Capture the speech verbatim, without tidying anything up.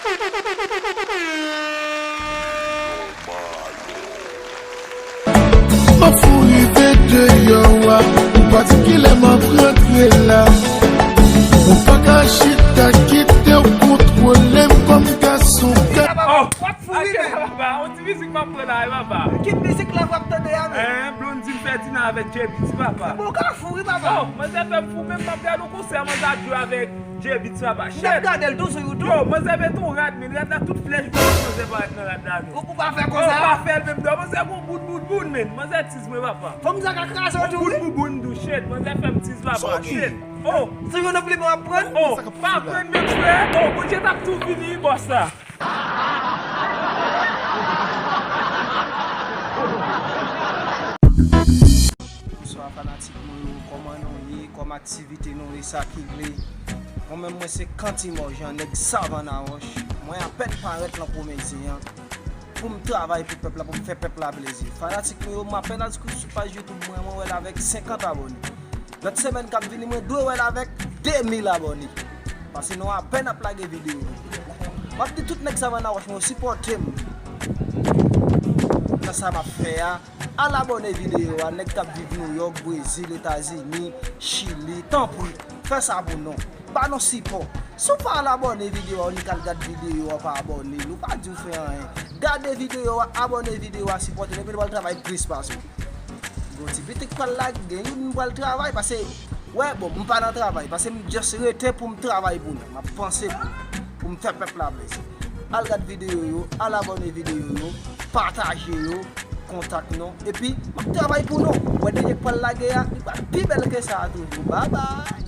M ap fou rive deyò a, ou pa di kilè m ap rantre la. Ou pa ka chita kite w kontwole m kòm gason. Oh, w ap fou rive. Papa, on ti mizik m ap pran la, papa. Ki mizik la w ap tande a menm? Hein, Blondine Ferdinand avèk J B T, papa. Bon, w ka fou wi, papa. Oh, manzè fè m fou, menm m ap gade yon konsè manzè ap jwe avèk J B T, papa. Shit. M ap gade l tou sou YouTube. Yo, manzè mete yon rad, men rad la tout flèch bò manzè parèt nan rad la, men. Ou pa fè konsa? Oh, pa fè l menm non, manzè gon bout bout bout, men. Manzè tiz mwen, papa. Fanm sa ka kraze w tou wi. Bout bout bout, shit, manzè fè m tiz, papa. Shit. Oh. Se yon konpliman w ap pran? Oh, pa pran menm frè. Oh, Bondye t ap tou vini wi bòs la. Bonswa fanatik mwen yo, kòman nou ye, kòman aktivite nou ye, sa ki vle. Mwen menm mwen se Kanti Mòjan, nèg Savann Awòch. Mwen apèn parèt lan komedi an pou m travay pou pèp la, pou m fè pèp la plezi. Fanatik mwen yo, m apèn anskrip sou paj YouTube mwen, mwen wè l avèk senkant abòne. Lòt semèn k ap vini, mwen dwe wè l avèk de mil abòne. Pase nou apèn ap lage videyo. M ap di tout nèg Savann Awòch mwen yo sipòte m nan sa m ap fè a. Al abòne videyo a, nèg k ap viv Nouyòk, Brezil, Etazini, Chili, tanpri, fè sa pou nou. Ba nou sipò. Si w pa al abòne videyo a, ou nik al gad videyo a, pa abòne l, ou pa di w fè anyen. Gade videyo a, abòne videyo a, sipòte l, epi l pral travay plis pase w. Gon ti pitit k pral lage, youn pral travay, pase, wè, bon, m pa nan travay, pase m just rete pou m travay pou nou. M ap panse pou, pou m fè pèp la plezi. Al gad videyo yo, al abòne videyo yo, pataje yo, kontak nou, epi m ap travay pou nou. Wè dènye k pral lage a, li pral pi bèl ke sa a toujou. Babay!